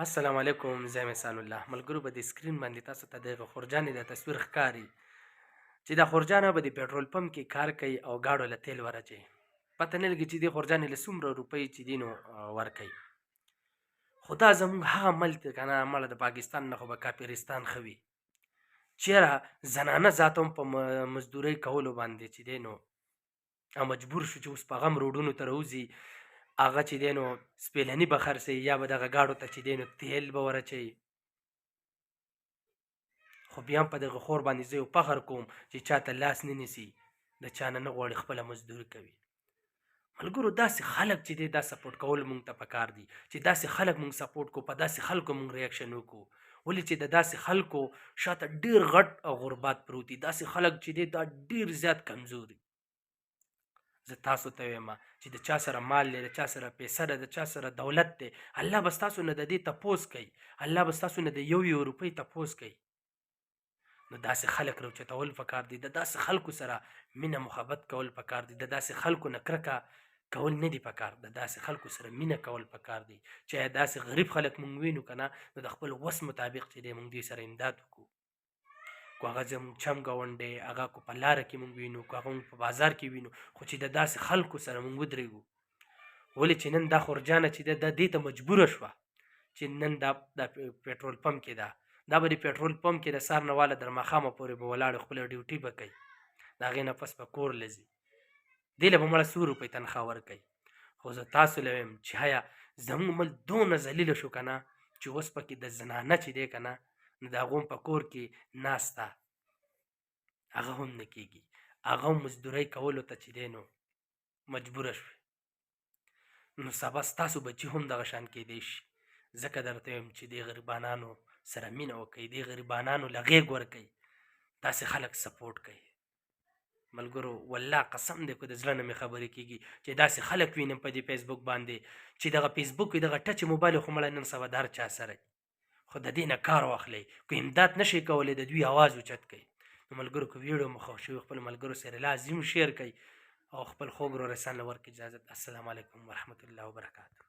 السلام علیکم، زه یم احسان الله. ملګرو، په دې سکرین باندې تاسو ته دغه خورجانې د تصویر ښکاري چې دا خورجانه به د پیټرول پمپ کې کار کوي او ګاډو له تیل ورچوي. پته نه لګي چې دې خورجانې له څومره روپۍ چې دي نو ورکوي. خو دا زموږ هغه ملک دی که نه، مړه د پاکستان نه خو به کافرستان ښه وي. چېرې زنانه ذات هم په مزدورۍ کولو باندې چې دی نو مجبور شو چې اوس په غم روډونو ته راوځي، هغه چې دی نو سپیلني به خرڅوي یا به دغه ګاډو ته چې دی نو تیل به ور اچوي. خو بیا هم په دغه خور باندې زه یو فخر کوم چې چاته لاس نه نیسي، د چا نه نه غواړي، خپله مزدوري کوي. ملګرو، داسې خلک چې دی دا سپورټ کول مونږ ته پکار دي چې داسې خلک مونږ سپورټ کو، په داسې خلکو مونږ ریاکشن وکړو، ولې چې د داسې خلکو شاته ډیر غټ غربات پروت دي. داسې خلک چې دی دا ډیر زیات کمزوري. زه تاسو ته وایم چې د چا سره مال دی، د چا سره پیسه ده، د چا سره دولت دی، الله به ستاسو نه د دې تپوس کوي. الله به ستاسو نه د یو یو روپۍ تپوس کوي. نو داسې خلک راوچتول پکار دي، د داسې خلکو سره مینه محبت کول پکار دي، د داسې خلکو نه کرکه کول نه دي پکار، د داسې خلکو سره مینه کول پکار دي چې داسې غریب خلک مونږ وینو که نه، نو د خپل وس مطابق چې دی مونږ دوی سره امداد وکړو. کو هغه زموږ چم ګاونډی، هغه کو په لاره کې مونږ وینو، کو هغه مونږ په بازار کې وینو، خو چې د داسې خلکو سره مونږ ودرېږو. ولې چې نن دا خورجانه چې ده، دا دې ته مجبوره شوه چې نن دا د پیټرول پمپ کې ده، دا به د پیټرول پمپ کې د سهار نه واله در ماښامه پورې به ولاړ، خپله ډیوټي به کوي، د هغې نه پس به کور له ځي. دې له به مړه څو روپۍ تنخوا ورکوي؟ خو زه تاسو له وایم چې هیا زموږ ملک دونه ذلیله شو که نه چې اوس پکې د زنانه چې دی که نه، نو د هغو په کور کې ناسته هغه هم نه کېږي، هغه هم مزدورۍ کولو ته چې دی نو مجبوره شوې. نو سبا ستاسو بچي هم دغه شان کېدی شي. ځکه درته وایم چې دې غریبانانو سره مینه وکړئ، دې غریبانانو له غېږ ورکړئ، داسې خلک سپورټ کړئ. ملګرو، والله قسم دی که د زړه نه مې خبرې کېږي چې داسې خلک وینم په دې فیسبوک باندې چې دغه فیسبوک، دغه ټچ موبایل خو مړه نن سبا د هر چا سره، خو د دې نه کار واخلئ. که امداد نشئ کولی، د دوی اواز اوچت کړئ. نو ملګرو، که ویډیو مو خوښ شوي، خپل ملګرو سره لازم شیر کړئ او خپل خوږ ورور احسان له ورکړئ اجازت. السلام علیکم ورحمت الله وبرکاته.